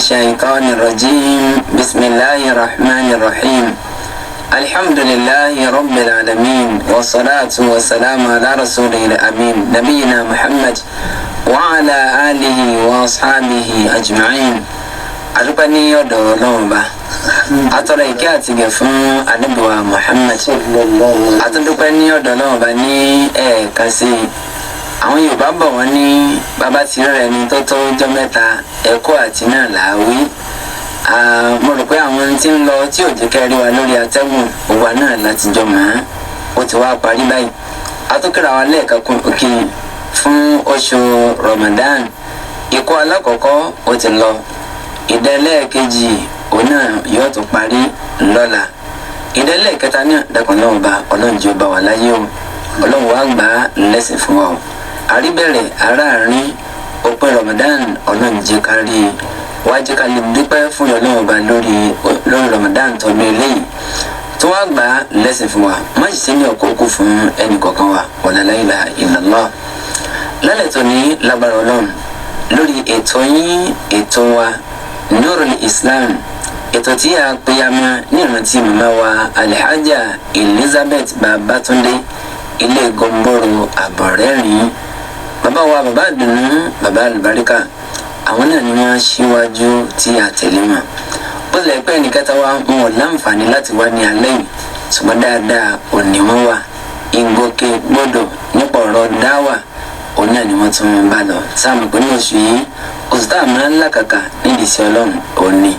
الشيطان الرجيم. بسم الله الرحمن الرحيم. الحمد لله رب العالمين، والصلاة والسلام على رسوله الأمين نبينا محمد وعلى آله وأصحابه أجمعين. Adúpẹ́ ní ọ̀dọ̀ Ọlọ́run bá atọ́rọ ìkẹ́ àtìgẹ̀ fún anábìwá Muhammad. Atúndúpẹ́ ní ọ̀dọ̀ Ọlọ́run bá ní ẹ̀ẹ̀kan sí i. Àwọn Yorùbá bọ̀ wọ́n ní bàbá tí rẹ̀ ni tó tó jọ́ mẹ́ta, ẹ̀kọ́ àti náà là á wí. Mo rò pé àwọn tí ń lọ tí ò jẹ́ kẹ́rí wa lórí atẹ́gùn òwa náà láti jọ mọ́ ó ti wá parí báyìí. Atókèrè wa lẹ́ẹ̀kan kí fún oṣù Ramadan. Ikọ́ alákọ̀ọ́kọ́ ó ti lọ, ìdẹ́lẹ́ẹ̀kejì òun náà yóò tún parí lọ́la, ìdẹ́lẹ́ẹ̀kẹta náà dẹ́kun lọ́wọ́ bá Ọlọ́run jẹ́ ọba wà láyé o. Ọlọ́run wá gbà á lẹ́sìn fún wa o. Àríbẹ̀rẹ̀ aráàrin òpin Ramadan, Ọlọ́run jẹ́ ká rí i wá, jẹ́ ká lè dúpẹ́ fún Ọlọ́run ọba lórí Ramadan tọdún eléyìí tó wá gbà á lẹ́sìn fún wa. Má sì ní ọkọ̀ òkú fún ẹnì kọ̀ọ̀kan wa. Wala la ilaha illallah. Lálẹ́ tó ní lágbára Ọlọ́run lórí ètò yín, ètò wa, Nurul Islam, ètò tí a pèyàmọ ní ìrántí màmá wa Alhaja Elizabeth Babatunde ilé Gọmbọrọ Àbọ̀rẹ́rìn, bàbá wa, bàbá àdùnnú, bàbá àlùbáríkà. Àwọn náà ni wọ́n ṣíwájú tí a tẹ̀lé wọn. Bó tilẹ̀ pẹ́ ẹnìkẹta wa, wọn ò láǹfààní láti wá ní alẹ́ yìí, ṣùgbọ́n dáadáa ò ní wọ́n wà. Ìgbòkègbodò nípa ọ̀rọ̀ dáwà òun náà ni wọ́n tún bá lọ. Sáàmù pé ní oṣù yìí, oṣù tá a máa ń làkàkà nídìí sí Ọlọ́run òní,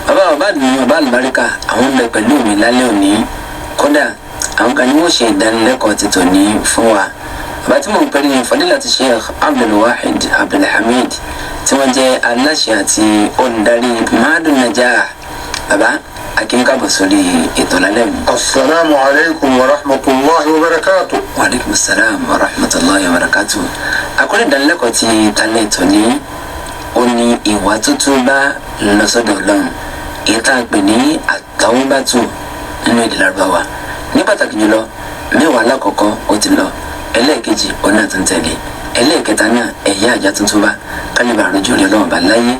bàbá bàbá àdùnnú, bàbá àlùbáríkà, àwọn ń bẹ pẹ̀lú mi lálẹ́ òní. Kódà àwọn kan ní wọ́n ṣe ìdánilẹ́kọ̀ọ́ ti tòní fún wa. Bàbá tí mò ń pẹ́rẹ́ ní Fadilatu Sheikh Abdulwahid Abdulhamid, tí wọ́n jẹ́ aláṣẹ àti olùdarí Mahadum Najah. Bàbá, akínkàbọ̀ sórí ètò lálẹ́ mi. Asalaamu alaykum wa rahmatulahi wa barakatu. Wa aleykum salaam wa rahmatulahi wa barakatu. Àkórí ìdánilẹ́kọ̀ọ́ ti talẹ̀ tòní ó ní ìwà tuntun bá lọ sọ́dọ̀ Ọlọ́run, èyí tá a pè ní àtàwọ́bátù nínú èdè Lárúbáwá. Ní pàtàkì jùlọ, mẹ́wàá alákọ̀ọ́kọ́ ó ti lọ, ẹlẹ́ẹ̀kejì òun náà tó ń tẹ̀lé, ẹlẹ́ẹ̀kẹta náà ẹ̀yà àjà tuntun bá kálíbà àròjù rẹ̀ lọ́wọ́ bá láyé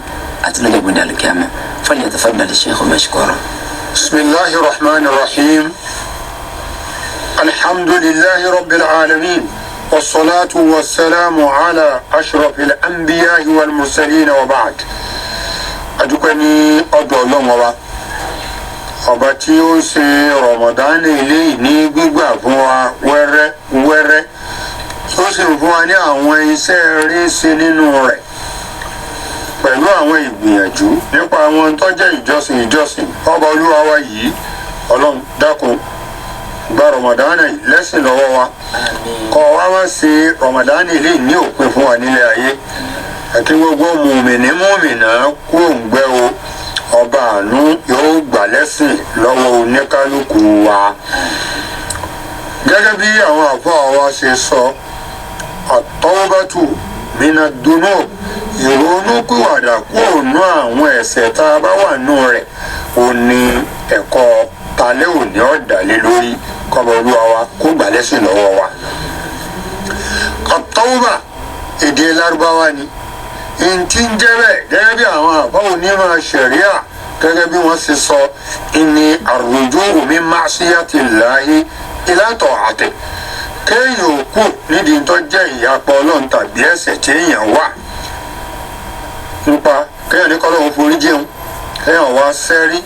àti lọ́jọ́ gbọ̀dẹ̀ àlùkìyámà. Falyatafaddal shaykhu mashkura. Bisimilahi rahman rahim. Alhamdulilahi rabbil alamin. Wasalaatu wasalaamu ala ashrafil anbiya'i wal mursalin wa ba'd. Adúpẹ́ ní ọ̀dọ̀ Ọlọ́run ọba, ọba tí ó ṣe Ramadan eléyìí ní gbígbà fún wa wẹ́rẹ́ wẹ́rẹ́, tó sì ń fún wa ní àwọn iṣẹ́ rí ṣe nínú rẹ̀ pẹ̀lú àwọn ìgbìyànjú nípa àwọn tó jẹ́ ìjọsìn. Ọba olúwa wa yìí, Ọlọ́run dákun, gba Ramadan yìí lẹ́sìn lọ́wọ́ wa, kọ́ wa má ṣe Ramadan eléyìí ní òpin fún wa nílé ayé, àti gbogbo mùmìnì mùmìnà kú òǹgbẹ o. Ọba àánú yóò gbà lẹ́sìn lọ́wọ́ oníkálukú wa. Gẹ́gẹ́ bí àwọn àfáà wa ṣe sọ, àtọ́wọ́bátù mina dunu, ìrònúpìwàdà kúrò nú àwọn ẹ̀ṣẹ̀ tá a bá wà nù rẹ̀, ò ní ẹ̀kọ́ talẹ́ òní ọ̀dàlẹ́ lórí. Kọ́ba olúwa wa kó gbà lẹ́sìn lọ́wọ́ wa. Àtọ́wọ́bà, èdè Lárúbáwá ni ntí ń jẹ́ bẹ́ẹ̀. Gẹ́gẹ́ bí àwọn àbá onímọ̀ ṣẹ̀ríà, gẹ́gẹ́ bí wọ́n ṣe sọ, ìní àrùjú min ma'siyatillahi ila ta'ati, kéèyàn ò kú nídìí tó jẹ́ ìyapa Ọlọ́run tàbí ẹ̀ṣẹ̀ tí èèyàn wà nípa kéèyàn ní kọ́lọ́run forí jẹun, kéèyàn wá sẹ́rí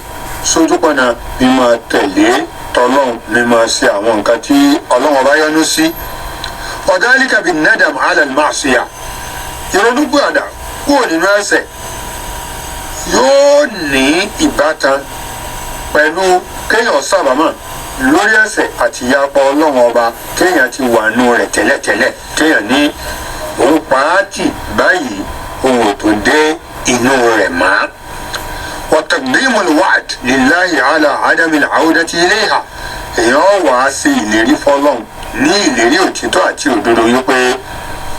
sójúpọ̀nà mímọ́ tẹ̀lé tọ́lọ́run, mímọ́ ṣe àwọn nǹkan tí Ọlọ́run ọba yọ́nú sí. Wa dhalika bin nadam ala al-ma'siyah, ìrònúpìwàdà kúrò nínú ẹ̀ṣẹ̀ yóò ní ìbátan pẹ̀lú kéèyàn sábàámọ̀ lórí ẹ̀ṣẹ̀ àti ìyapa Ọlọ́run ọba kéèyàn ti wà nù rẹ̀ tẹ́lẹ̀tẹ́lẹ̀, kéèyàn ní òun pàátì báyìí, òun ò tó dé inú rẹ̀ mọ́. Wa taqdimul wa'd lillahi ala adamil awdati ilayha, èèyàn wà á sí ìlérí fọlọ́run ní ìlérí òtítọ́ àti òdodo wípé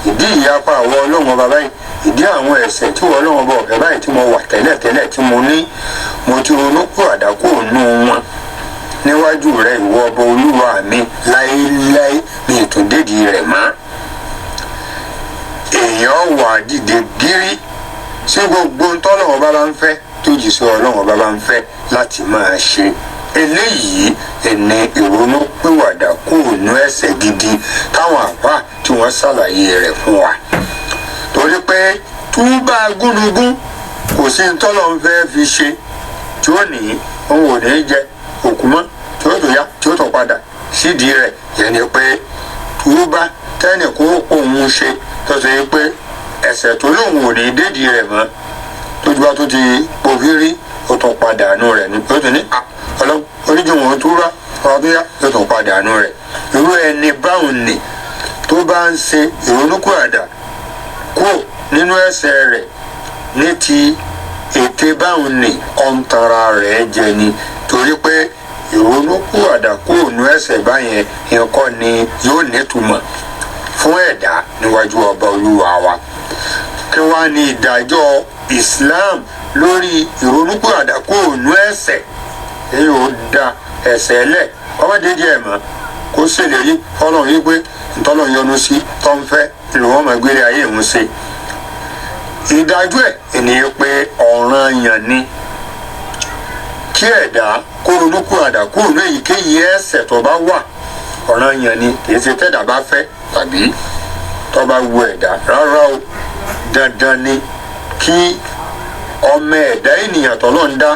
ìdí ìyapa àwọn Ọlọ́run ọba báyìí, ìdí àwọn ẹ̀ṣẹ̀ tí Ọlọ́run ọba ọ̀fẹ́ báyìí tí mo wà tẹ́lẹ̀tẹ́lẹ̀, tí mo ní mo ti ronú pìwàdà kúrò nù wọn níwájú rẹ, ìwọ ọba olúwa mi, láéláé mi ètò dédìí rẹ̀ mọ́. Èèyàn wà dìde gírí Sí gbogbo ntọ́lọ́run ọba bá ń fẹ́, tó jì sí Ọlọ́run ọba bá ń fẹ́ láti máa ṣe. Eléyìí ẹni ìrònú pìwàdà kúrò nú ẹ̀ṣẹ̀ gidi táwọn àbá tí wọ́n ṣàlàyé rẹ̀ fún wa. Torí pé túbà gúnugún kò sí ntọ́lọ́run fẹ́ fi ṣe tí ó ní òun ò ní jẹ òkú mọ́, tí ó tó yá tí ó tó padà sídìí rẹ̀. Yẹn ni pé túbà tẹ́nì kó òun ṣe tó ṣe pé ẹ̀ṣẹ̀ tó lóun ò ní dédìí rẹ̀ mọ́, tójú bá tó ti pòfin rí, ó tún padà nù rẹ̀ ní ó tún ní Ọlọ́run oníjì wọn tó rà ọ̀rọ̀ tó yá, ó tún padà nù rẹ̀. Irú ẹni báwọn nì tó bá ń ṣe ìrònúkúàdà kúrò nínú ẹ̀ṣẹ̀ rẹ̀ ní ti ète báwọn nì, ọ̀ǹtara rẹ̀ jẹ ni, torí pé ìrònúkúàdà kúrò nínú ẹ̀ṣẹ̀ báyẹn nǹkan ni yóò nítumọ̀ fún ẹ̀dá níwájú ọba Olúwa wa. Kí wá ní ìdájọ́ Islam lórí ìrònúpìwàdà kúrò nú ẹ̀ṣẹ̀? Èyí ò da ẹ̀ṣẹ̀ lẹ̀, ọmọdé díẹ̀ mọ́, kó ṣèlérí fọlọ́run yìí pé ntọ́lọ́run yọ́nú sí tó ń fẹ́ ìlú wọn máa gbélé ayé ìhun ṣe. Ìdájọ́ ẹ̀ ènìyàn pé ọ̀ranyàn ni kí ẹ̀dá kó ronúpìwàdà kúrò ní èyíkéyìí ẹ̀ṣẹ̀ tó bá wà. Ọ̀ranyàn ni, kì í ṣe tẹ́dà bá fẹ́ tàbí tó bá wu ẹ̀dá rárá o. Dandan ni kí ọmọ ẹ̀dá ènìyàn tọ́lọ́ ń dá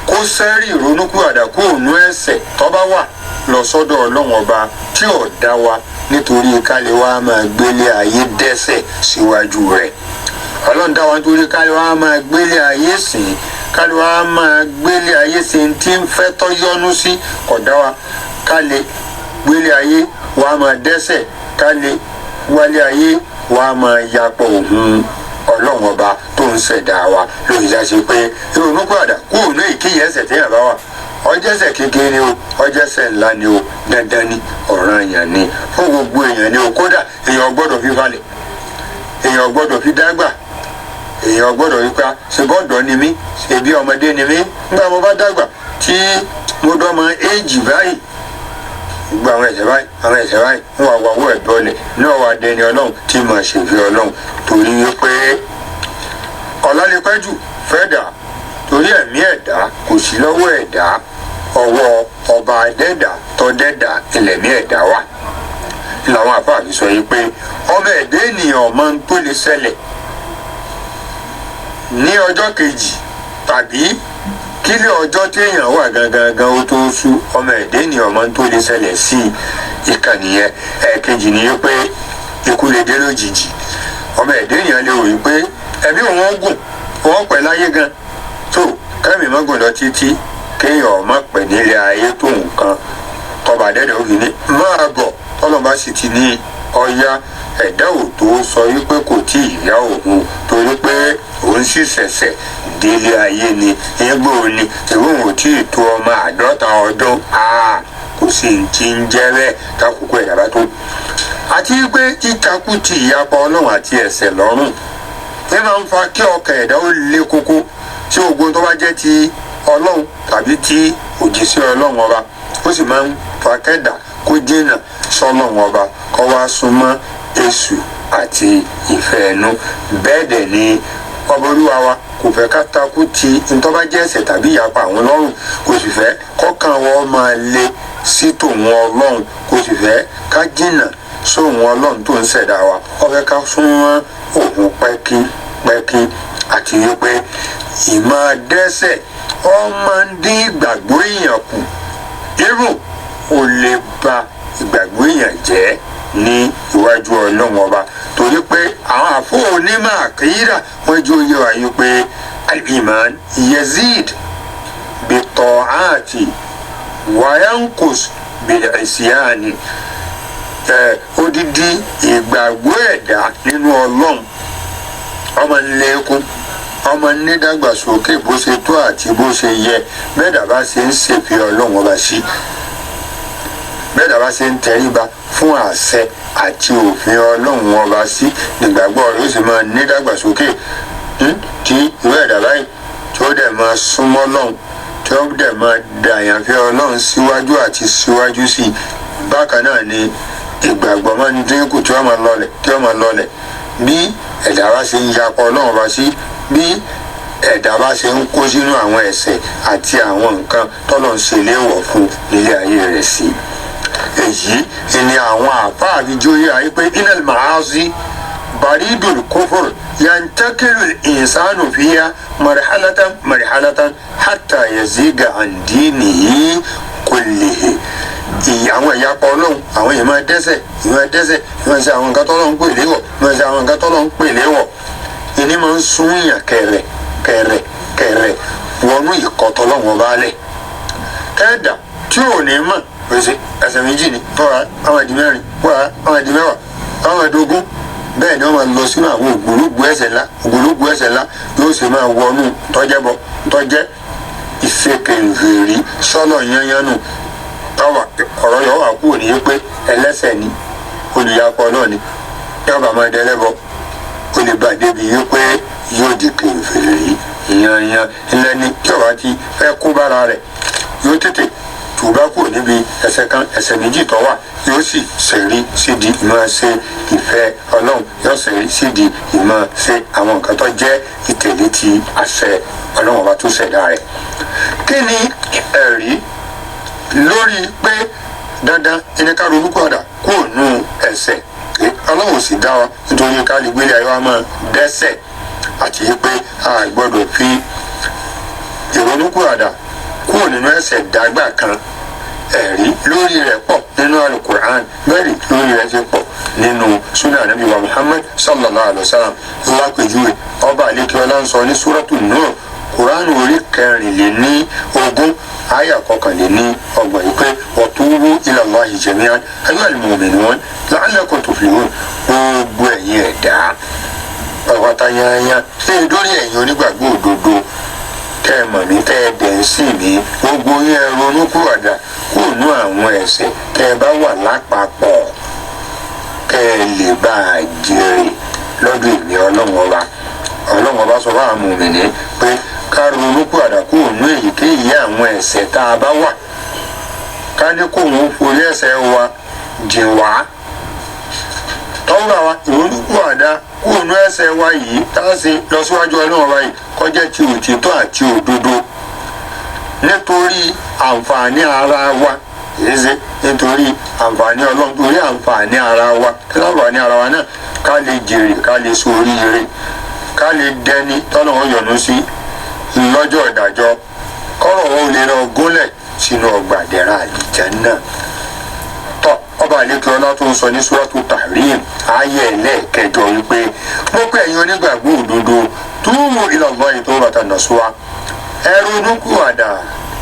kó sẹ́rí ìrònúpìwàdà kúrò nú ẹ̀ṣẹ̀ tó bá wà lọ sọ́dọ̀ Ọlọ́run ọba tí ò dá wa nítorí ká lè wá máa gbélé ayé dẹ́ṣẹ̀ síwájú rẹ̀. Ọlọ́run dá wa nítorí ká lè wá máa gbélé ayé sìn, ká lè wá máa gbélé ayé sìn tí ń fẹ́ tọ́ yọ́nú sí. Kò dá wa ká lè gbélé ayé wá máa dẹ́ṣẹ̀, ká lè wálé ayé wá máa yapọ̀ òun Ọlọ́run ọba tó ń ṣẹ̀dá wa. Lórí ìdásí pé ìrònúpìwàdà kúrò ní èyíkéyìí ẹ̀ṣẹ̀ téèyàn bá wà, ọjọ́sẹ̀ kékeré ni o, ọjọ́sẹ̀ ńlá ni o, dandan ni, ọ̀ranyàn ni fún gbogbo èèyàn ni o. Kódà èèyàn gbọ́dọ̀ fi falẹ̀, èèyàn gbọ́dọ̀ fi dágbà, èèyàn gbọ́dọ̀ fi pa ṣe bọ́dọ̀ ni mí, ṣe bí ọmọdé ni mí, nígbà mo bá dàgbà tí mo dọ́mọ éèjì báyìí, gbogbo àwọn ẹ̀ṣẹ̀ báyìí, àwọn ẹ̀ṣẹ̀ báyìí ń wà wàwọ́ ẹ̀dọ́lẹ̀ náà wà dẹni Ọlọ́run tí mà ṣèfẹ́ Ọlọ́run. Torí wípé ọ̀la lè pẹ́ jù fẹ́ dà, torí ẹ̀mí ẹ̀dá kò sí lọ́wọ́ ẹ̀dá, ọwọ́ ọba dẹ́dà tọ́dẹ́dà ẹlẹ́mí ẹ̀dá wà. Làwọn àfáà fi sọ yìí pé ọmọ ẹ̀dá ènìyàn máa ń tó lè ṣẹlẹ̀ ní ọjọ́ kejì tàbí kílẹ̀ ọjọ́ téèyàn wà gangan gan ó tó sú. Ọmọ ẹ̀dá ènìyàn máa ń tó lè ṣẹlẹ̀ sí ìkànnì yẹn. Ẹ̀ẹ̀kejì ni pé ikú lè dé lójijì. Ọmọ ẹ̀dá ènìyàn lè wòye pé ẹ̀mí òun gùn, òun pẹ́ láyé gan, tó kẹ́mi mọ́gùn lọ títí, kéèyàn ọmọ pẹ̀ nílé ayé tó nǹkan, tọba dẹ́dẹ̀ òfin ní máa bọ̀. Tọ́lọ́ba sì ti ní ọya, ẹ̀dá ò tó sọ wípé kò tí ì yá òun, torí pé òun sì ṣẹ̀ṣẹ̀ délé ayé ni, ẹgbẹ́ òun ni ìwé òun ò tí ì tó ọmọ 50 ọdún, kò sì ti ń jẹ́ bẹ́ẹ̀ kákòókò ẹ̀dá bá tó. Àti pé títakú ti ìyapa Ọlọ́run àti ẹ̀ṣẹ̀ lọ́rùn ẹ máa ń fa kí ọkàn ẹ̀dá ó le koko tí ogun tó bá jẹ́ ti Ọlọ́run tàbí ti òjíṣẹ́ Ọlọ́run ọba. Ó sì máa ń fa kẹ́dà kó jìnnà sọ́lọ́run ọba, kó wá súnmọ́ èṣù àti ìfẹ́ ẹnu. Bẹ́ẹ̀ dẹ̀ ni ọba Olúwa wa kò fẹ́ ká takú ti ntọ́ bá jẹ́ ẹ̀ṣẹ̀ tàbí ìyapa àwọn lọ́rùn, kò sì fẹ́ kọ́kàn wọn máa le sí tòun Ọlọ́run, kò sì fẹ́ ká jìnnà sóhun Ọlọ́run tó ń ṣẹ̀dá wa. Ó fẹ́ ká súnmọ́ òun pẹ́kípẹ́kí. Àti wípé ìmọ̀ dẹ́ṣẹ̀ ó máa ń dín ìgbàgbọ́ èèyàn kù, irú ó lè ba ìgbàgbọ́ èèyàn jẹ́ ní iwájú Ọlọ́run ọba, torí pé àwọn àfọ onímọ̀ àkìrà wọ́n jó yé wa yìí pé al-iman yazid bi-ta'ati wa yanqus bil-isyani. Odidi ìgbàgbọ́ ẹ̀dá nínú Ọlọ́run ọmọ ńlẹ́kùn, ọmọ nídàgbàsókè bó ṣe tó àti bó ṣe yẹ, bẹ́ẹ̀ dàbá ṣe ń ṣèfẹ́ Ọlọ́run ọba sí, bẹ́ẹ̀ dàbá ṣe ń tẹríba fún àṣẹ àti òfin Ọlọ́run ọba sí, nígbàgbọ́ rẹ̀ ó sì máa nídàgbàsókè tí ìwé ẹ̀dá báyìí tí ó dẹ̀ máa súnmọ́ Ọlọ́run, tí ó dẹ̀ máa dàyànfẹ́ Ọlọ́run síwájú àti síwájú sí i. Bákan náà ni ìgbàgbọ́ máa ń dínkù, tí ó máa lọlẹ̀, tí ó máa lọlẹ̀ bí ẹ̀dá wa ṣe ń yapọ̀ Ọlọ́run ọba sí. Bí ẹ̀dá bá ṣe ń kó sínú àwọn ẹ̀ṣẹ̀ àti àwọn nǹkan tọ́lọ̀ ń ṣe léèwọ̀ fún nílé ayé rẹ̀ sí. Èyí ni àwọn àfáà fi jóyè ayé pé inal ma'asi baridul kufur yantakilu insanu fiya marhalatan marhalatan hatta yaziga an dinihi kullihi. Àwọn ìyapa Ọlọ́run, àwọn èèyàn máa dẹ́ṣẹ̀, máa dẹ́ṣẹ̀, máa ṣe àwọn nǹkan tọ́lọ́run pè léwọ̀, máa ṣe àwọn nǹkan tọ́lọ́run pè léwọ̀. Ìní máa ń sún yàn kẹrẹ kẹrẹ kẹrẹ wọnú ìkọtọ lọ́wọ́ baálẹ̀ kẹ́ẹ̀dà tí ò ní mọ̀ pèsè ẹsẹ̀ méjì ni tọ́ra àwọn ẹ̀dì mẹ́rin wọ́n àwọn ẹ̀dì mẹ́wàá àwọn ẹ̀dì ogún. Bẹ́ẹ̀ ni wọ́n máa lọ sínú àwọn ògbólógbò ẹ̀ṣẹ̀ ńlá, ògbólógbò ẹ̀ṣẹ̀ ńlá yóò sì máa wọnú tọ́jẹ́bọ tọ́jẹ́ ìṣekèǹfèrí sọ́nà yányánú. Táwa ọ̀rọ̀ yọ̀ wá kúrò ní pé ẹlẹ́ṣẹ̀ ni, olùyapọ̀ náà ni, yọba máa dẹlẹ́bọ, ó lè bá débi yí pé yóò di kèfèrí yanyan. Ńlẹ́ni tí ọba ti fẹ́ kó bára rẹ̀ yóò tètè tùbá kúrò níbi ẹ̀ṣẹ̀ kan, ẹ̀ṣẹ̀ méjì tó wà, yóò sì ṣẹ̀rí sídi ìmọ̀ ṣe ìfẹ́ Ọlọ́run, yóò ṣẹ̀rí sídi ìmọ̀ ṣe àwọn nǹkan tó jẹ́ ìtẹ̀lé ti àṣẹ Ọlọ́run ọba tó ṣẹ̀dá rẹ̀. Kí ni ẹ̀rí lórí pé dandan ẹni ká ronú padà kúrò nù ẹ̀ṣẹ̀? Ọlọ́run sì dá wa nítorí ká lè gbélé ayé wa máa dẹ́ṣẹ̀, àti pé a gbọ́dọ̀ fi ìrònúpìwàdà kúrò nínú ẹ̀ṣẹ̀ dágbà kan. Ẹ̀rí lórí rẹ̀ pọ̀ nínú alukur'an, bẹ́ẹ̀ lórí rẹ̀ ti pọ̀ nínú sunnah Ànábì wa Muhammad sallallahu alayhi wa sallam. Lápèjúwe, ọba àlekíọ́lá ń sọ ní suratu Nur, Quran orí 24 àyà 31 yìí pé wa tubu ila Allahi jami'an ayyuhal mu'minun la'allakum tuflihun. Gbogbo ẹ̀yin ẹ̀dá pàpàtà yanyan ṣé dórí ẹ̀yin onígbàgbọ́ òdodo tẹ́ ẹ mọ̀ mí, tẹ́ ẹ dẹ̀ ń sìn mí, gbogbo yín ẹ ronú kúrọ̀dà kúrò nú àwọn ẹ̀ṣẹ̀ tẹ́ ẹ bá wà lápapọ̀, kẹ́ ẹ lè bá a jèrè lọ́dọ̀ èmi Ọlọ́run ọba. Ọlọ́run ọba sọ fún àwọn mùmìnì pé ká ronú kúrọ̀dà kúrò nú èyíkéyìí àwọn ẹ̀ṣẹ̀ tá a bá wà, ká ní kóun forí ẹ̀ṣẹ̀ wa jìn wá tọ́wọ́n wa. Ìrònúpìwàdà kúrò nú ẹ̀ṣẹ̀ wa yìí tá a ṣe lọ síwájú Ọlọ́run ọba yìí kọjá ti òtítọ́ àti òdodo nítorí àǹfààní ara wa, kìí ṣe nítorí àǹfààní Ọlọ́run, torí àǹfààní ara wa. Kí láǹfààní ara wa náà? Ká lè jèrè, ká lè ṣoríire, ká lè dẹni tọ́lọ́run yọ́nú sí lọ́jọ́ ìdájọ́, kọ́rọ̀ wọn ò lè lọ gúnlẹ̀ sínú ọgbà ìdẹ̀ra àlìjánnà. Tọ́ ọba àlekè ọlá tó ń sọ ní suratu Tahrim ayé ẹlẹ́ẹ̀kẹjọ wípé mo pé ẹ̀yin onígbàgbọ́ òdodo, tubu ila Allahi tawbatan nasuha, ẹ ronúpìwàdà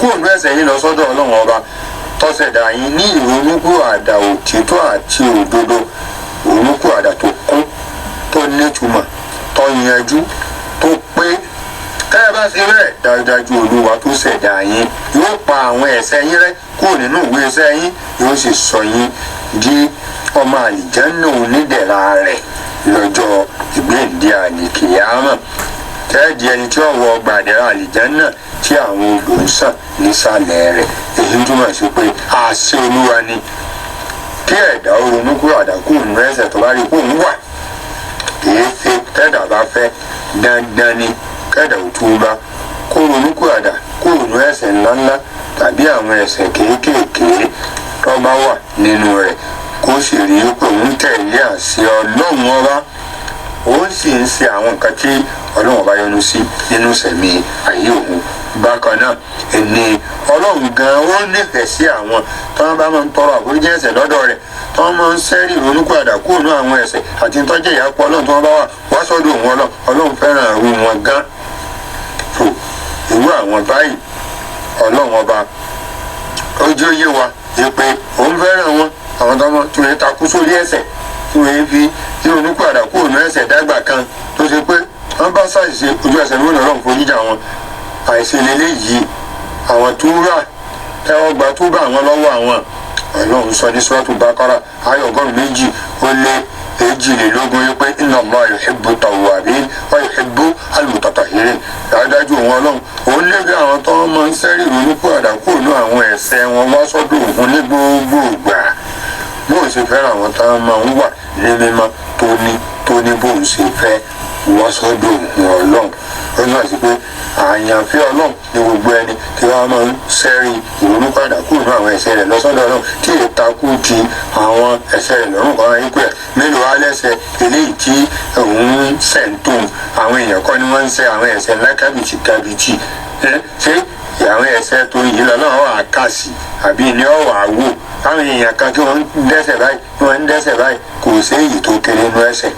kúrò nú ẹ̀ṣẹ̀ yín lọ sọ́dọ̀ Ọlọ́run ọba tọ́sẹ̀dá yín ní ìrònúpìwàdà òtítọ́ àti òdodo, ìrònúpìwàdà tó kún, tó nítumọ̀, tó yanjú, tó pé. Tẹ́ ẹ bá ṣe bẹ́ẹ̀, dájúdájú Olúwa tó ṣẹ̀dá yín yóò pa àwọn ẹ̀ṣẹ̀ yín rẹ́ kúrò nínú ìwé iṣẹ́ yín, yóò sì sọ yín di ọmọ àlìjánná onídẹ̀ra rẹ̀ lọ́jọ́ ìgbéǹde àlìkìyámà, tẹ́ẹ̀dì ẹni tí ó wọ ọgbà àdẹ̀rà àlìjánná tí àwọn odò ń sàn nísàlẹ̀ rẹ̀. Èyí ń túmọ̀ sí pé àṣẹ Olúwa ni kí ẹ̀dá ó ronú kúrò àdàkù nínú ẹ̀ṣẹ̀ tó bá rí kó ń wà. Kìí ṣe tẹ́ẹ̀dá bá fẹ́, dandan ni kẹ́dà ò túbá, kó ronú kúrò àdà kúrò nínú ẹ̀ṣẹ̀ ńláńlá tàbí àwọn ẹ̀ṣẹ̀ kéékèèké tó bá wà nínú rẹ̀, kó sì rí i pé òun tẹ̀lé àṣẹ Ọlọ́run ọba, òun sì ń ṣe àwọn nǹkan tí Ọlọ́run ọba yọ́nú sí nínú sẹ̀mí ayé òun. Bákan náà ẹni Ọlọ́run gan ó nífẹ̀ẹ́ sí àwọn tí wọ́n bá máa ń tọrọ àforíjì ẹ̀ṣẹ̀ lọ́dọ̀ rẹ̀, tí wọ́n máa ń sẹ́rí ìrònúpìwàdà kúrò nínú àwọn ẹ̀ṣẹ̀ àti ìtọ́jú ìyàpọ̀ Ọlọ́run tí wọ́n bá wà wá sọ́dọ̀ òun. Ọlọ́run fẹ́ràn àrùn wọn gan. Tó irú àwọn báyìí, Ọlọ́run ọba ó jẹ́ òye wa pé òun fẹ́ràn wọn, àwọn tó máa tí wọ́n takú sórí ẹ̀ṣẹ̀, tí wọ́n fi ìrònúpìwàdà kúrò nínú ẹ̀ṣẹ̀ dágbà kan, tó ṣe pé wọ́n bá ṣàṣìṣe ojú ẹsẹ̀ ní Ọlọ́run foríjà wọn. Àìṣe lélẹ́yìí àwọn túbà tẹ́wọ́ gba túbà àwọn lọ́wọ́ àwọn. Ọlọ́run sọ ní Suratu Baqara ayọ̀ 222 yìí pé inna Allaha yuhibbu tawwabin wa yuhibbu al-mutatahhirin. Dájúdájú òun Ọlọ́run òun níbi àwọn tó máa ń sẹ́rí ìrònúpìwàdà kúrò ní àwọn ẹ̀ṣẹ̀ wọn wá sọ́dọ̀ òun ní gbogbo ìgbà, bóun ṣe fẹ́ràn àwọn tó máa ń wà ní mímọ́ tóní tóní, bóun ṣe fẹ́ wá sọ́dọ̀ òun Ọlọ́run. Ó ní àti pé àyànfẹ́ Ọlọ́run ní gbogbo ẹni tí wọ́n máa ń sẹ́rí ìrònú padà kúrò ní àwọn ẹ̀ṣẹ̀ rẹ̀ lọ́sọ́dọ̀ Ọlọ́run, tí ìtakú ti àwọn ẹ̀ṣẹ̀ rẹ̀ lọ́rùn kan ayé pé mélòó á lẹ́sẹ̀ eléyìí tí òun ń ṣẹ̀ ń tóun. Àwọn èèyàn kọ́ ni wọ́n ń ṣẹ̀ àwọn ẹ̀ṣẹ̀ ńlá kábìtì kábìtì. Ṣé àwọn ẹ̀ṣẹ̀ tó yìí lọ náà wà kà sí àbí ní ọ̀wà wò àwọn èèyàn kan kí wọ́n ń dẹ́ṣẹ̀ báyìí, kí wọ́n ń dẹ́ṣẹ̀ báyìí? Kò sí èyí tó kéré nú ẹ̀ṣẹ̀.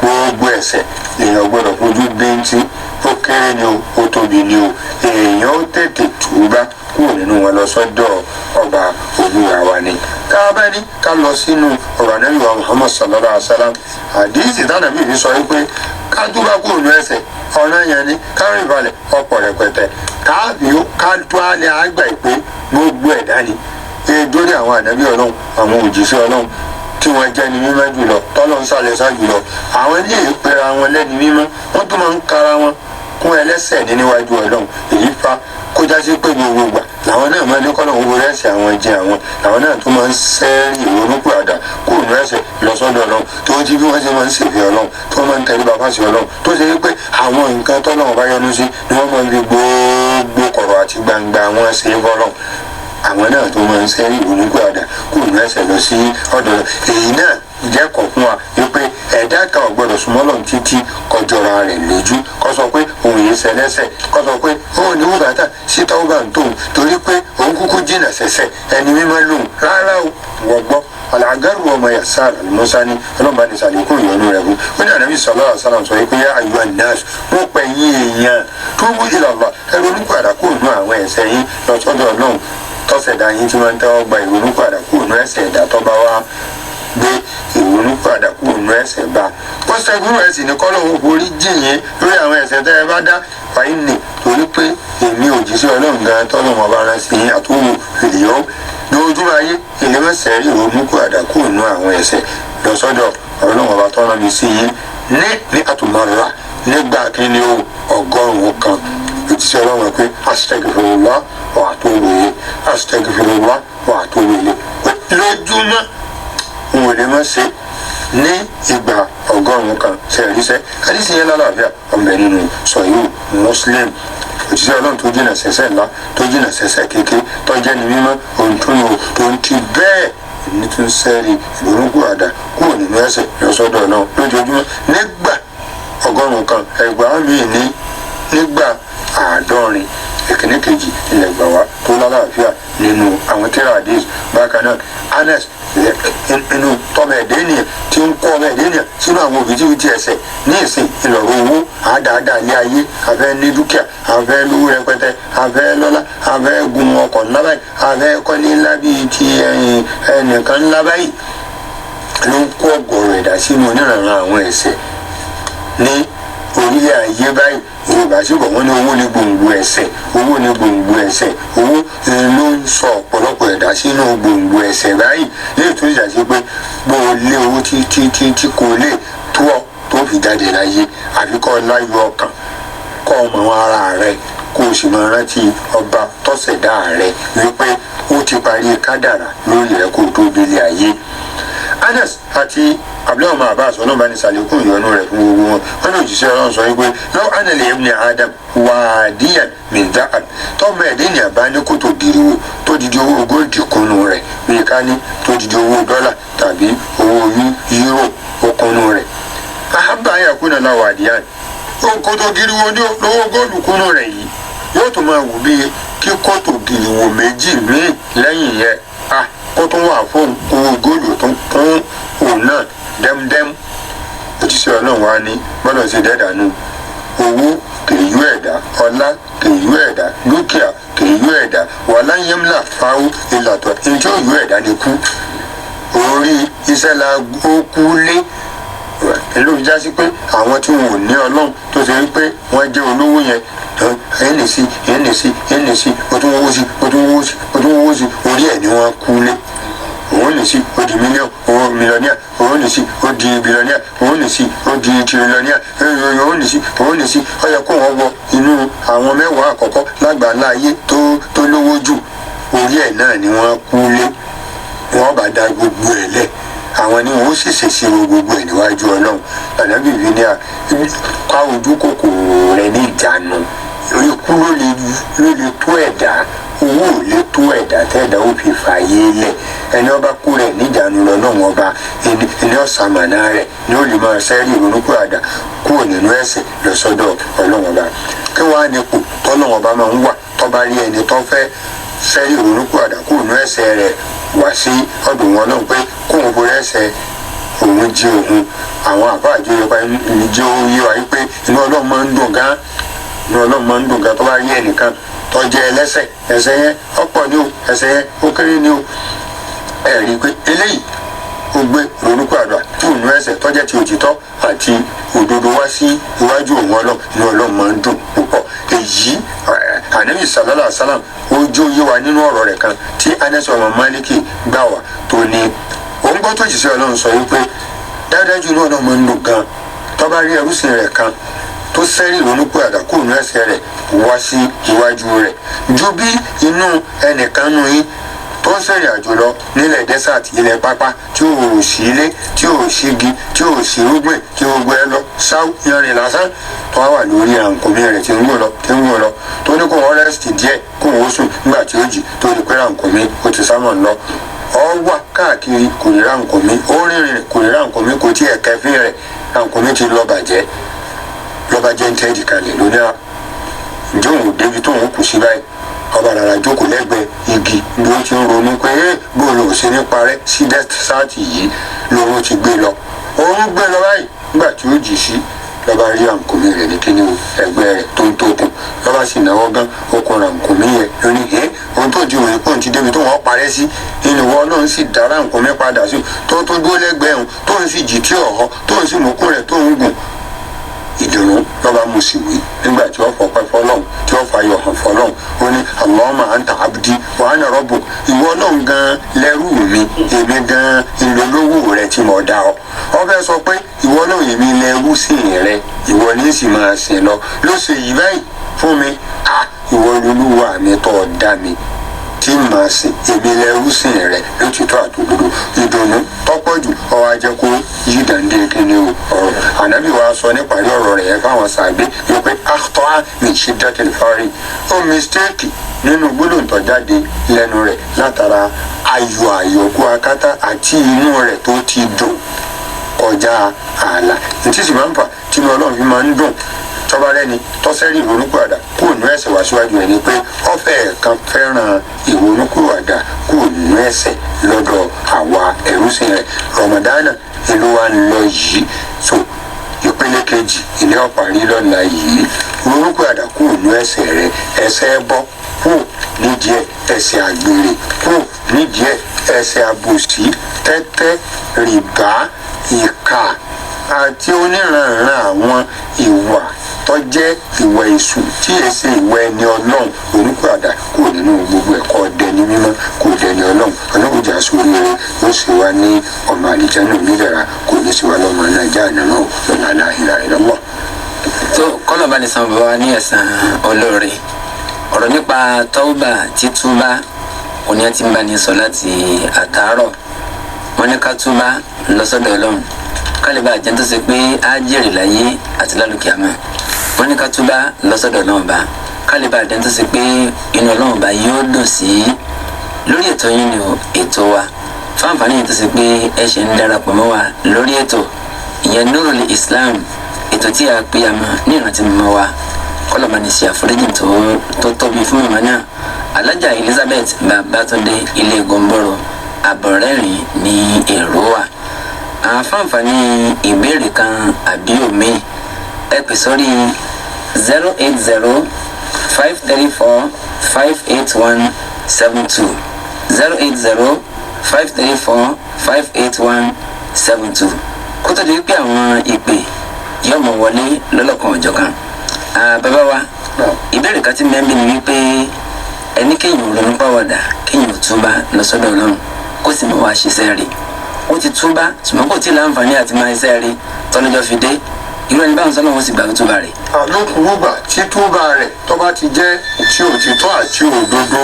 Gbogbo ẹ̀ṣẹ̀ èèyàn gbọ́dọ̀ fojú bíntín, ó kéré ni o, ó tóbi ni o, èèyàn ó tètè túbá kúrò nínú wọn lọ sọ́dọ̀ ọba Olúwa wa ni. Tá a bá ní ká lọ sínú ọ̀rọ̀ Ànábì wa Muhammad sallallahu alaihi wa sallam, àdíìsì tánàbí fi sọ wípé ká túbá kúrò nínú ẹ̀ṣẹ̀ ọ̀ràn yẹn ni, ká rìn balẹ̀ ọ̀pọ̀ rẹpẹtẹ káàbí ká tó alẹ́ àgbà ìpè gbogbo ẹ̀dá ni dórí àwọn ànábì Ọlọ́run, àwọn òjíṣẹ́ Ọlọ́run tí wọ́n jẹ́ ni mímọ́ jùlọ, tọ́lọ́ ń sàlẹ̀ sá jùlọ. Àwọn ilé ìpera wọn lẹ́ni mímọ́, wọ́n tún máa ń kara wọn kún ẹlẹ́sẹ̀ ní níwájú Ọlọ́run. Èyí fa kó jásí pé gbogbo ìgbà làwọn náà máa ní kọ́nà owó rẹ́sẹ̀ àwọn jẹ àwọn làwọn náà tún máa ń sẹ́rì ìrònúpìwàdà kúrò ní ẹ̀ṣẹ̀ lọ́sọ́dọ̀ Ọlọ́run, tó ti bí wọ́n ṣe máa ń ṣèfẹ́ Ọlọ́run, tó máa ń tẹríba fáṣẹ Ọlọ́run, tó ṣe wípé àwọn nǹkan tọ́lọ́run bá yọ́nú sí ni wọ́n máa ń fi gbogbo kọ̀rọ̀ àti gbangba wọn ṣe é fọ́lọ́run. Àwọn náà tó máa ń sẹ́rí ìrònúpìwàdà kúrò ní ẹ̀ṣẹ̀ lọ sí ọ̀dọ̀. Èyí náà jẹ́kọ̀ọ́ fún wa wípé ẹ̀dá kan ò gbọ́dọ̀ súnmọ́ Ọlọ́run títí kọjọra rẹ̀ lójú, kó sọ pé òun yìí ṣẹlẹ́sẹ̀, kó sọ pé òun ní bùkátà sí tọ́wọ́bà ń tóun torí pé òun kúkú jìnà sẹ́sẹ̀, ẹni mímọ́ lòun. Rárá o, wọ́n gbọ́ alagaru ọmọ yasar alimusa ni ọlọ́mọba ní sàlékún ìyọnu rẹ̀ fún ó ní Ànábì sallallahu alaihi wasallam sọ pé yá ayyuhan nas, wọ́n pẹ̀ yín èèyàn, tubu ila Allah, ẹ̀rọ onípadà kúrò ní àwọn ẹ̀ṣẹ̀ yín lọ́sọ́dọ̀ Ọlọ́run tọ́sẹ̀dá yín tí wọ́n ń tẹ́wọ́ gba ìrònú padà kúrò ní ẹ̀ṣẹ̀ ẹ̀dá tó bá wá gbé ìrònú padà kúrò ní ẹ̀ṣẹ̀ bá. Ó ṣẹ́gun rẹ̀ sì ní kọ́lọ́hún forí jìnyín lórí àwọn ẹ̀ṣẹ̀ tẹ́ ẹ bá dá fàyín nì, torí pé èmi òjíṣẹ́ Ọlọ́run gan tọ́lọ́run ọba rán sí yín àtúwò fìlíọ́ lójúmọ́ ayé ilé mẹ́sẹ̀ ìrònú padà kúrò ní àwọn ẹ̀ṣẹ̀ lọ́sọ́dọ̀ Ọlọ́run ọba tọ́lọ́ mi sí yín ní àtùmọ̀ra nígbà kí ni o 100 kan. Òjíṣẹ́ Ọlọ́run pé astaghfirullah wa atubu ilayh, astaghfirullah wa atubu ilayh lójúmọ́ n ò lè má ṣe ní ìgbà 100 kan. Ṣẹ̀ríṣẹ́ àdìsí yẹn lálàáfíà ọmọ ẹ̀ nínú Sahih Muslim. Òjíṣẹ́ Ọlọ́run tó jìnà sẹ́ṣẹ̀ ńlá, tó jìnà sẹ́ṣẹ̀ kéke, tó jẹ́ ní mímọ́, ohun tó yàn tó ń ti bẹ́ẹ̀ ní tún sẹ́rí ìrònúpìwàdà kúrò nínú ẹ̀ṣẹ̀ lọ́sọ́dọ̀ náà lójoojúmọ́ nígbà 100 kan, ẹgbàá mi ní nígbà 70. Ìkíní kejì ilẹ̀ gbà wá tó lálàáfíà nínú àwọn tírà hadith. Bákan náà Anas inú tọmọ ẹ̀dẹ́ ènìyàn tí ń kọ́ ọmọ ẹ̀dẹ́ ènìyàn sínú àwọn òbítíbitì ẹ̀ṣẹ̀ ní ìsìn ìlọ̀rọ̀ owó àádáadáa ilé ayé, afẹ́ ní dúkìá, afẹ́ lówó rẹpẹtẹ, afẹ́ lọ́lá, afẹ́ gun ọkọ̀ ńlá báyìí, afẹ́ kọ́lé ńlá bíi ti ẹnìkan ńlá báyìí, ló ń kó ọ̀gọ̀rọ̀ ẹ̀dá sínú oníranran àwọn ẹ̀ṣẹ̀ ní orílẹ̀ ayé báyìí. Yorùbá sì bọ̀ wọ́n ní owó ní gbòǹgbò ẹ̀ṣẹ̀, owó ní gbòǹgbò ẹ̀ṣẹ̀, owó ló ń sọ ọ̀pọ̀lọpọ̀ ẹ̀dá sínú gbòǹgbò ẹ̀ṣẹ̀ báyìí. Léyìí tó ṣàṣe pé bó o lé owó títí tí kò lè tó ọ tó fi jáde láyé, àfi kọ́ láyọ̀ ọkàn, kọ́ ọmọ ara rẹ, kó o sì máa rántí ọba tọ́sẹ̀dá rẹ wípé ó ti parí kádàrá lórí rẹ kó o tó délé ayé. Anas àti abdullahi ọmọ Abbas, Ọlọ́run bá ní sàlékún ìyọ́nú rẹ̀ fún gbogbo wọn, wọn ní òjíṣẹ́ Ọlọ́run sọ wípé law anna li ibni Adam wadiyan min dhahab, tọ́mọ ẹ̀dẹ́ ní àbá ní kòtò gíriwò tó didi owó góòdì kúnnú rẹ̀, bíi ká ní tó didi owó dọ́là tàbí owó yúrò okùnú rẹ̀, ahabba an yakuna lahu wadiyan, kòtò gíriwò ní owó góòlù kúnnú rẹ̀ yìí yóò tún máa wù bíi kí kòtò gíriwò méjì míì lẹ́yìn yẹn kó tó wà fún owó góòlù tó kún òun náà dẹ́mdẹ́m. Òjíṣẹ́ Ọlọ́run wa ní gbọ́dọ̀ ṣe dẹ́dànù owó kèyú ẹ̀dá, ọlá kèyú ẹ̀dá, dúkìá kèyú ẹ̀dá, wàhálà yẹmúlà fáwọ́ ìlàtọ̀ njẹ́ òyú ẹ̀dá ni kú orí iṣẹ́ la ó kú lé. Ló fi já sí pé àwọn tí wọn ò ní Ọlọ́run tó ṣe wípé wọ́n jẹ́ olówó yẹn, ẹ̀ẹ́nì sí ẹ̀ẹ́nì sí ẹ̀ẹ́nì sí, o tún wó sí, o tún wó sí, o tún wó sí, orí ẹ̀ ni wọ́n kú lé. Òun lè sí ó di mílíọ̀nù, òun mílíọ̀nìà, òun lè sí ó di bílíọ̀nìà, òun lè sí ó di tìrìlíọ̀nìà, òun lè sí, òun lè sí, ó yẹ kó wọn wọ inú àwọn mẹ́wàá àkọ́kọ́ lágbàlá ayé tó lówó jù, orí ẹ̀ náà ni wọ́n kú lé. Wọ́n bá da gbogbo ẹ̀ lẹ̀, àwọn ni wọn ó sì ṣèṣirò gbogbo ẹ̀ níwájú Ọlọ́run. Ànábì fi ní à ká ojú kòkòrò rẹ nídìí. níjàánu. Ikú ló lè tó ẹ̀dá, owó ò lè tó ẹ̀dá tẹ́ẹ̀dá ó fi fààyè lẹ̀. Ẹni ọba kú rẹ̀ níjàánu lọ́lọ́run ọba ẹni ọ̀sàmànà rẹ̀ ni ó lè máa sẹ́rí ìrònúpìwàdà kúrò nínú ẹ̀ṣẹ̀ lọ́sọ́dọ̀ ọlọ́run ọba. Kí wàá nípò tọ́lọ́run ọba máa ń wà tọ́ba rí ẹni tó fẹ́ sẹ́rí ìrònúpìwàdà kúrò nínú ẹ̀ṣẹ̀ rẹ̀ wá sí ọ̀dọ̀ wọn náà pé kóun borí ẹ̀ṣẹ̀ òun jí òun. Àwọn àbá àjọyọ̀ jẹ́ oyé wa pé inú ọlọ́run máa ń dùn gan, inú ọlọ́run máa ń dùn gan tó bá rí ẹnìkan tó jẹ́ ẹlẹ́ṣẹ̀. Ẹ̀ṣẹ̀ yẹn ọ̀pọ̀ ni o, ẹ̀ṣẹ̀ yẹn ó kéré ni o, ẹ rí i pé eléyìí ó gbé ìrònúpìwàdà kúrò nínú ẹ̀ṣẹ̀ tó jẹ́ ti òtítọ́ àti òdodo wá sí iwájú òun ọlọ́run, inú ọlọ́run máa ń dùn púpọ̀. Èyí Ànábì sallallahu alaihi wasallam ó jó yé wa nínú ọ̀rọ̀ rẹ̀ kan tí Anas ọmọ Málíkì gbà wá tó ní òun gbọ́ tó jìṣẹ́ ọlọ́run sọ wípé dáadájú inú ọlọ́run máa ń dùn gan tó bá rí ẹrúsìn rẹ̀ kan tó sẹ́rí ìrònúpìwàdà kúrò nínú ẹ̀ṣẹ̀ rẹ̀ wá sí iwájú rẹ̀ ju bí inú ẹnìkan nù yín tó ń sẹ̀rìn àjò lọ nílẹ̀ desert, ilẹ̀ pápá tí ò sí ilé, tí ò sí igi, tí ò sí irúgbìn, tí ó gbẹ lọ sáwù yanrìn lásán, tó wà lórí rànkómi rẹ̀ tí ń gùn lọ tí ń gùn lọ, tó ní kó wọ́n rẹ́sìtì díẹ̀ kó wọ́n sùn. Nígbà tí ó jì tó ní pé rànkómi ó ti sámọ̀ lọ, ọ wà káàkiri kò ní rànkómi, ó rìnrìn kò ní rànkómi, kò tí ẹ̀ kẹfín rẹ̀, rànkómi ti lọ bàjẹ́ lọ́ba jẹ́ ń tẹ́ẹ̀dì kalẹ̀ lóní à ǹjẹ́ òun ò débi tóun kù sí báyìí. Ọba rárá jókòó lẹ́gbẹ̀ẹ́ igi bí ó ti ń ronú pé bó lòun ṣe ní parẹ́ sí dẹ́sáàtì yìí lòun ti gbé lọ, òun gbé lọ báyìí. Nígbà tí ó jì sí lọ́ba rí rànkómi rẹ̀ ní kíní ẹgbẹ́ rẹ̀ tó ń tókun, lọ́ba sì náwó gán okùn rànkómi yẹn lóní ẹ́ ohun tó di òun pọ̀ ti débi tó wọ́n parẹ́ sí nínú wọn náà ń sì dá rànkómi padà sí tó tó dúró lẹ́gbẹ̀ẹ́ òun tó ń sì jì tí ọ̀họ́ tó ń sì mọ́kún rẹ̀ tó ń gùn. Ìdùnnú lọ́ba mo sì wí nígbà tí wọ́n fọpẹ́ fọlọ́hún tí wọ́n fàyọ̀ hàn fọlọ́hún, ó ní Allahumma anta abdi wa ana rabbuk, ìwọ náà gan lẹ́rú mi, èmi gan ìlólówó rẹ tí mo dá ọ. Ọ fẹ́ sọ pé ìwọ náà èmi lẹ́rú sí rẹ, ìwọ ní sì máa sìn lọ ló ṣe yìí báyìí fún mi, à ìwọ lolúwa mi tó dá mi tí màá sìn, èmi lẹ́rú sìn rẹ lótìtọ́ àtòdodo. Ìdùnnú tọ́pọ̀ jù ọwọ́ ajẹ́ kó yí dàndé kíni o ọ̀rọ̀ ànábì wa sọ níparí ọ̀rọ̀ rẹ̀ yẹn fáwọn sàgbé yóò pé akhta'a min shiddatil fari, ó mistake nínú gbólóhùn tó jáde lẹ́nu rẹ̀ látara ayọ̀ àyọkú akátá àti inú rẹ̀ tó ti dùn kọjá ààlà. Ntí sì máa ń fà tí inú ọlọ́run fi máa ń dùn tọ́ba rẹ́ni tọ́sẹ́rì ìrònúpìwàdà kúrò nínú ẹ̀ṣẹ̀ wá síwájú ẹ̀ ni pé ọ̀fẹ́ kan fẹ́ràn ìrònúpìwàdà kúrò nínú ẹ̀ṣẹ̀ lọ́dọ̀ àwa ẹrúsìn rẹ̀. Ramadana ìlú wa ń lọ yìí, so ìpele kejì ilé ọ̀parí lọ́la yìí, ìrònúpìwàdà kúrò nínú ẹ̀ṣẹ̀ rẹ̀, ẹ̀ṣẹ̀ bọ́ kúrò nídìí ẹ̀, ẹ̀ṣẹ̀ àgbèrè kúrò nídìí ẹ̀, ẹ̀ṣẹ̀ àbòsí, tẹ́tẹ́, rìbá, ìkà àti oníranran àwọn ìwà tó jẹ́ ìwà èṣù tí è ṣe ìwà ẹni ọlọ́run, onípàdà kúrò nínú gbogbo ẹ̀kọ́ dẹni mímọ́ kò dẹni ọlọ́run. Ọlọ́run jà sórí rẹ̀ ó sì wá ní ọmọ àlìjáná onídàra, kò ní sí wa lọ́mọ nàìjíríà náà lọ́la la ilaha illallah. Tó kọ́nà bá ní san bàbá wa ní ẹ̀san olóore. Ọ̀rọ̀ nípa tọ́wọ́bà títúbà òní àti ń bá ní sọ láti àtàárọ̀. Wọ́n ní ká túbà lọ́sọ̀dọ̀ ọlọ́run kálíbà jẹ́ tó ṣe pé á jèrè láyé àti lálùkìyámà. Wọ́n ní ká túbà lọ́sọ̀dọ̀ ọlọ́run bá kálíbà jẹ́ tó ṣe pé inú ọlọ́run bá yóò dùn sí. Lórí ètò yín ni ètò wa fáǹfààní yìí tó ṣe pé ẹ ṣe ń darapọ̀ mọ́ wa lórí ètò ìyẹn Nurul Islam, ètò tí a pè àmọ́ ní ìrántí mọ́ wa kọlọ́ba ní ṣe àforíjì tó tóbi fún màmá náà, Alájà Elizabeth Babátúndé ilé Gomboro àbọ̀rẹ́rìn ní Èrúwà. Àǹfààní ìbéèrè kan àbí òmíì ẹ pè sórí 080 534 581 72, 080 534 581 72. Kó tó di pé àwọn ìpè yóò mọ wọlé lọ́lọ́kan ọ̀jọ̀kan. Bàbá wa, ìbéèrè kan tí mẹ́bí ni wípé ẹni kéèyàn ronú pàwọ̀dà, kéèyàn túbá lọ sọ́dọ̀ Ọlọ́run kó sì mọ̀ wá ṣiṣẹ́ rí. Ó ti túbá ṣùgbọ́n kò tí ì láǹfààní àti máa ṣiṣẹ́ rí tọ́lọ́jọ́ fi dé. Irú ẹni báwọn sọ́nà wọn sì gbà túbà rẹ̀. Lókùrúgbà tí túbà rẹ̀ tó bá ti jẹ́ tí òtítọ́ àti òdodo,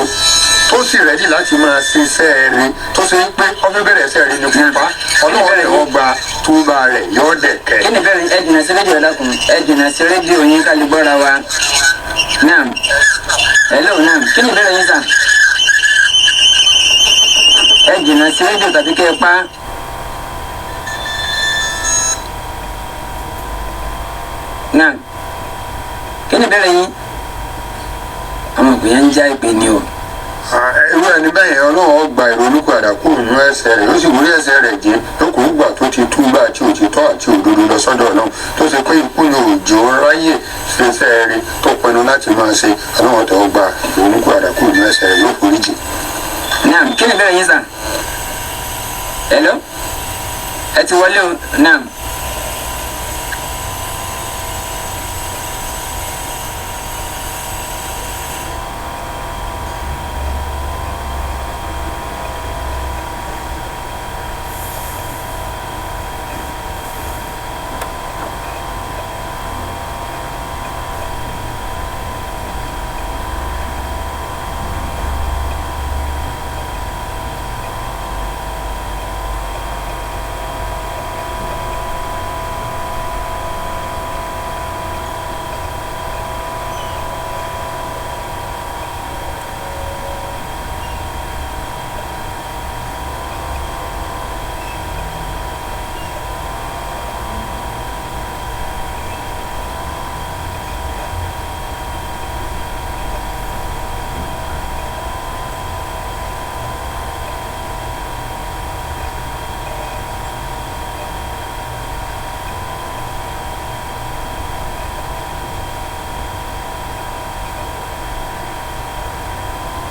tó sì rẹ́dí láti máa ṣiṣẹ́ rẹ̀, tó ṣe pé ó fẹ́ bẹ̀rẹ̀ ẹsẹ̀ rẹ̀ ní kópa, Ọlọ́run rẹ̀ wọ́n gba túbà rẹ̀ yóò dẹ̀ kẹ́. Kí ni bẹ́ẹ̀? Ẹ jìnnà sí rédíò, dákun, ẹ jìnnà sí rédíò yín ká lè gbọ́ra wa. Naam, hello, naam, kí ni bẹ́ẹ̀ yín sà? Ẹ jìnnà sí rédíò tàbí kẹ́ ẹ pa. Naam, kí ni bẹ́ẹ̀ yín? Àwọn òpè yẹn ń já ìpè ni o. Irú ẹni bẹ́ẹ̀ yẹn, Ọlọ́run ó gba ìrònúpìwàdà kúrò nínú ẹ̀ṣẹ̀ rẹ̀, yóò sì wúrí ẹ̀ṣẹ̀ rẹ̀ jẹ́ lókùúgbà tó ti túbà àti òtítọ́ àti òdodo lọ sọ́dọ̀ Ọlọ́run, tó ṣe pé ikú ni òjò ráyè ṣiṣẹ́ rẹ̀ tó pinnu láti máa ṣe. Ọlọ́run tó gba ìrònúpìwàdà kúrò nínú ẹ̀ṣẹ̀ rẹ̀, yóò forí jì. Naam, kí ni bẹ́ẹ̀ yín sà? Hello, ẹ ti wọlé o. Naam.